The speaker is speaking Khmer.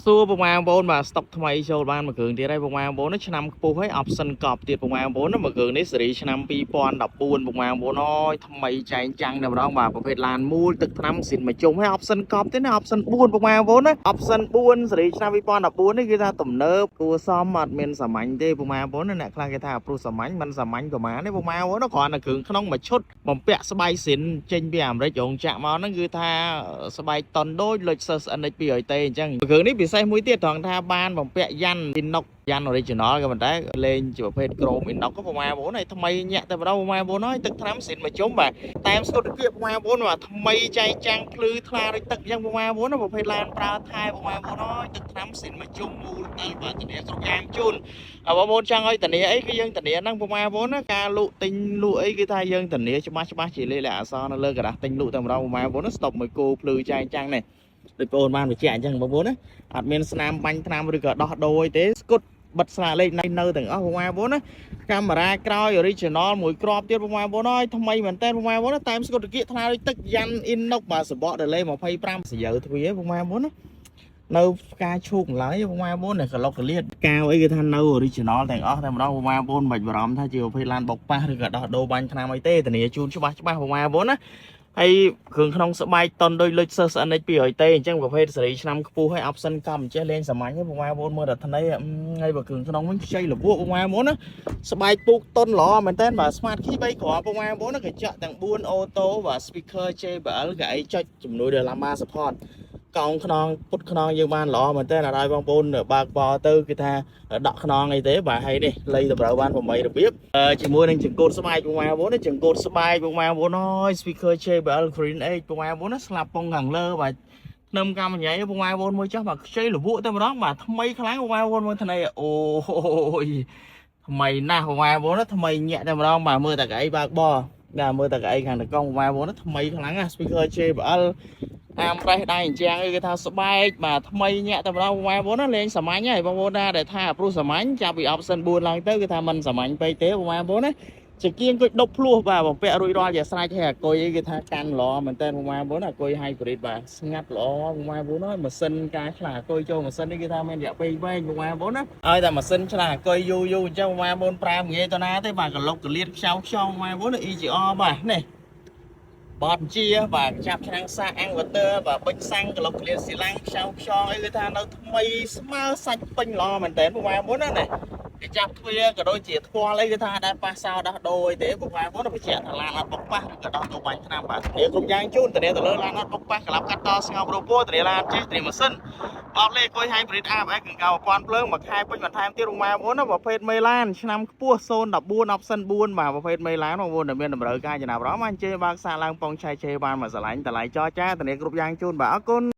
សួរពុកម៉ែបងប្អូនបាទស្តុកថ្មីចូលបានមួយគ្រឿងទៀតហើយពុកម៉ែបងប្អូនឆ្នាំខ្ពស់ហើយ option កប់ទៀតពុកម៉ែបងប្អូនមួយគ្រឿងនេះស៊េរីឆ្នាំ2014ពុកម៉ែបងប្អូនអើយថ្មីចែងចាំងតែម្ដងបាទប្រភេទឡានមូលទឹកថ្នាំស៊ីនមួយជុំហើយ option កប់ទៀតណា option 4ពុកម៉ែបងប្អូនណា option 4ស៊េរីឆ្នាំ2014នេះគឺថាទំនើបគួរសមអត់មានសាមញ្ញទេពុកម៉ែបងប្អូនណាអ្នកខ្លះគេថាព្រោះសាមញ្ញមិនសាមញ្ញប្រហែលទេពុកម៉ែបងប្អូនគ្រាន់តែគ្រឿងក្នុងមួយឈុតបំពាក់ស្បែកស៊ីនចេញពីអាមេរិករោងចក្រមកហ្នឹងគឺថាស្បែកតុនដូច Lexus NX 200ទេអញ្ចឹងគ្រឿងនេះពិសេសមួយទៀតត្រង់ថាបានបំពាក់យ៉ាន់ Inox យ៉ាន់ original ក៏ប៉ុន្តែលេងជាប្រភេទ Chrome Inox ក៏ពុកម៉ែបងប្អូនហើយថ្មីញាក់តែម្ដងពុកម៉ែបងប្អូនហើយទឹកថ្នាំស៊ីនមួយជុំបាទតាមស្គុតគៀបពុកម៉ែបងប្អូនបាទថ្មីចែងចាំងភ្លឺថ្លាដូចទឹកអញ្ចឹងពុកម៉ែបងប្អូនប្រភេទឡានប្រើថែពុកម៉ែបងប្អូនហើយទឹកថ្នាំស៊ីនមួយជុំមូលទៅបាទធានាគ្រប់យ៉ាងជូនបងប្អូនចង់ឲ្យធានាអីគឺយើងធានាហ្នឹងពុកម៉ែបងប្អូនណាការលក់ទិញលក់អីគឺថាយើងធានាច្បាស់ច្បាស់ជាលេខអក្សរនៅលើក្រដាសទិញលក់តែម្ដងពុកម៉ែបងប្អូនស្តុបមួយគោភ្លឺចែងចាំងនេះដូចបងប្អូនបានបញ្ជាក់អញ្ចឹងបងប្អូនណាអត់មានស្នាមបាញ់ថ្នាំឬក៏ដោះដូរអីទេស្គុតបិទស្លាកលេខនៅនៅទាំងអស់ពុកម៉ែបងប្អូនណាកាមេរ៉ាក្រោយ original មួយគ្រាប់ទៀតពុកម៉ែបងប្អូនអើយថ្មីមែនតើពុកម៉ែបងប្អូនតាមស្គុតតាគៀកថ្លាដូចទឹកយ៉ាន់ Inox បាទសបកដលេ25សយើទ្វាពុកម៉ែបងប្អូនណានៅផ្កាឈូកឡើយពុកម៉ែបងប្អូននេះកលុកកលៀតកាវអីគេថានៅ original ទាំងអស់តែម្ដងពុកម៉ែបងប្អូនមិនបាច់បារម្ភថាជាប្រភេទឡានបុកប៉ះឬក៏ដោះដូរបាញ់ថ្នាំអីទេធានាជូនច្បាស់ច្បាស់ពុកម៉ែបងប្អូនណាហើយគ្រឿងក្នុងស្បែកតុនដូច Lexus NX 200ទេអញ្ចឹងប្រភេទស៊េរីឆ្នាំខ្ពស់ហើយ option កំចេះលេងសាមញ្ញទេពុកម៉ែបងប្អូនមើលតែថ្មីហើយបើគ្រឿងក្នុងវិញខ្ចីលវក់ពុកម៉ែបងប្អូនណាស្បែកពូកតុនល្អមែនតើបាទ smart key 3គ្រាប់ពុកម៉ែបងប្អូនណាកញ្ចក់ទាំង4 auto បាទ speaker JBL កៅអីចុចជំនួយដល់ lumbar support កោងខ្នងពុតខ្នងយើងបានល្អមែនតើអត់ឲ្យបងប្អូនបើកបរទៅគឺថាដកខ្នងអីទេបាទហើយនេះលៃតម្រូវបាន8របៀបជាមួយនឹងចង្កូតស្បែកពុកម៉ែបងប្អូនចង្កូតស្បែកពុកម៉ែបងប្អូនអើយ speaker JBL Green Edge ពុកម៉ែបងប្អូនស្លាប់ពងខាងលើបាទធ្នឹមកម្មញ៉ៃពុកម៉ែបងប្អូនមួយចុះបាទខ្ចីលវក់តែម្ដងបាទថ្មីខ្លាំងពុកម៉ែបងប្អូនមើលថ្មីអូយថ្មីណាស់ពុកម៉ែបងប្អូនថ្មីញាក់តែម្ដងបាទមើលតែកៅអីបើកបរបាទមើលតែកៅអីខាងតកង់ពុកម៉ែបងប្អូនថ្មីខ្លាំងណាស់ speaker JBL អាមប្រេះដៃអញ្ចឹងគេថាស្បែកបាទថ្មីញាក់តែម្ដងបងប្អូនណាលេងសាមញ្ញហើយបងប្អូនណាដែលថាព្រោះសាមញ្ញចាប់ពី option 4ឡើងទៅគឺថាមិនសាមញ្ញពេកទេបងប្អូនណាចង្គៀងគុជដប់ភ្លោះបាទបំពាក់រួចរាល់ជាស្រេចហើយអាគុយអីគេថាកាន់ល្អមែនតើបងប្អូនអាគុយ hybrid បាទស្ងាត់ល្អបងប្អូនហើយម៉ាស៊ីនការឆ្លាស់អាគុយចូលម៉ាស៊ីននេះគេថាមានរយៈពេលវែងបងប្អូនណាឲ្យតែម៉ាស៊ីនឆ្លាស់អាគុយយូរយូរអញ្ចឹងបងប្អូនប្រើងាយទៅណាទេបាទកលុកកលៀតខ្ចៅខ្យងបងប្អូន EGR បាទនេះបតជាបាទចាប់ឆ្នាំងសាកអាំងវ៉ាទ័របាទបិចសាំងក្លុកក្លៀនស៊ីឡាំងខ្ចៅខ្យងអីគឺថានៅថ្មីស្មើសាច់ពេញល្អមែនតើបងប្អូនណានេះគេចាប់ទ្វារក៏ដូចជាថ្ពាល់អីគឺថាដែលប៉ះសោដោះដូរអីទេបងប្អូនបញ្ជាក់ថាឡានអត់បុកប៉ះឬក៏ដោះដូរបាញ់ថ្នាំបាទនេះគ្រប់យ៉ាងជូនធានាទៅលើឡានអត់បុកប៉ះក្លាប់កាត់តស្ងោប្រូពោធានាឡានចេះធានាម៉ាស៊ីនបោកលេខគុយ hybrid ABS កង្កៅ1000ភ្លើងមួយខែពេញបន្ថែមទៀតបងប្អូនណាប្រភេទមេឡានឆ្នាំខ្ពស់014 option 4បាទប្រភេទមេឡានបងប្អូនដែលមានតម្រូវការចំណាប់អារម្មណ៍អញ្ជើញបើកសាកឡើងប៉ុងឆៃឆេបានមកស្រឡាញ់តម្លៃចរចាធានាគ្រប់យ៉ាងជូនបាទអរគុណ។